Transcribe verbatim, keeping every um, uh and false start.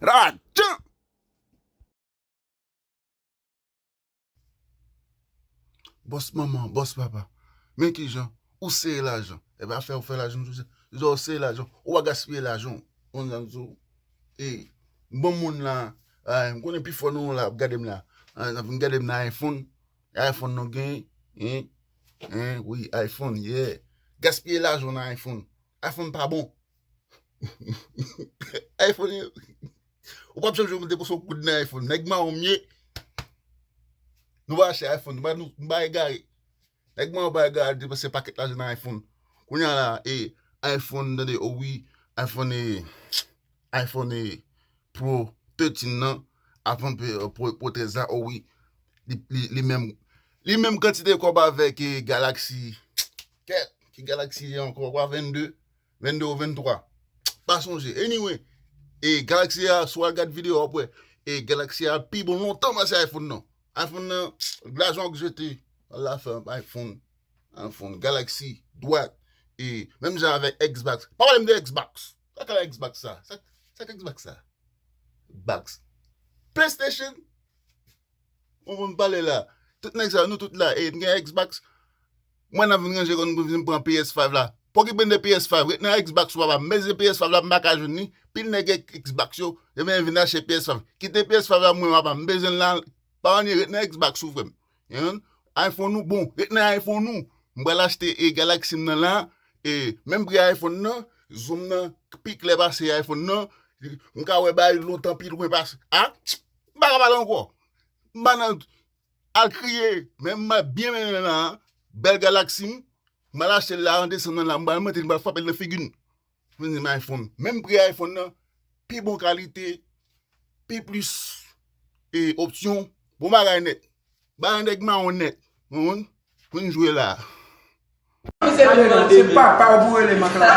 Lajan! Bòs manman, bòs papa. Men kijan ou sere lajan. E pa fè ou fè lajan, jan ou sere lajan. Ou pa gaspiye lajan. Konn sa m di w. E, bon moun la, ay, m konnen pifò nan nou la ap gade m la. Ay, n ap vin gade m nan iPhone. iPhone nou gen, hein? Hein? Wi, iPhone, yeah. Gaspiye lajan nan iPhone. iPhone pa bon. iPhone, ou p ap janm jwenn moun depanse yon goud nan iPhone. Nèg mawon m ye. Nou pa achte iPhone, nou pa, nou, nou pa egare. Nèg mawon pa egare depanse pakèt lajan nan iPhone. Kounye a la, e, iPhone, tande, o wi, iPhone, e, iPhone, e, Pro thirteen nan, iPhone, e, Pro, Pro trèz la, o wi, li, li, li menm, li menm kantite kòb avèk, e, Galaxy, kèt, ki Galaxy ankò, kwa, vennde, vennde ou venntwa. Pa sonje. Anyway, e Galaxy a, si w al gad videyo a, w ap wè, e Galaxy a pi bon lontan pase iPhone nan. iPhone nan, lajan w k jete. Al la fè iPhone, iPhone, Galaxy, dwat. E menm jan avèk Xbox. Pa pale m de Xbox. Sa k Xbox sa? Sa, sa k Xbox sa? Xbox. PlayStation. Ou konn pale la. Tout nèg sa, nou tout la, e n gen Xbox. Mwen n ap vin ranje kò n pou vin pran P S five la. Pa okipe n de P S five, ret nan Xbox ou papa. M bezwen P S five la, m pa ka jwenn li. Pil nèg gen Xbox yo, yo menm vin achte P S five. Kite P S five la, mwen papa, m bezwen l la. Pa anyen, ret nan Xbox ou frè m. Hein? iPhone ou bon, ret nan iPhone ou. M pral achte e Galaxy m nan la, e menm pri iPhone nan, zoom nan pi klè pase iPhone nan. M ka wè bagay lontan pi lwen pase. A, m pa ka pale ankò. M pa nan al kriye, men m byen mennen la, bèl Galaxy m, m al achte l la an desanm nan la, m pral monte, m pral frape l nan figi n. Mwen di m iPhone, menm pri iPhone nan, pi bon kalite, pi plis, e, opsyon, bon bagay nèt. Bagay nèg mawon nèt, ou konprann? Pou n jwe la. Se papa w pou rele mank la.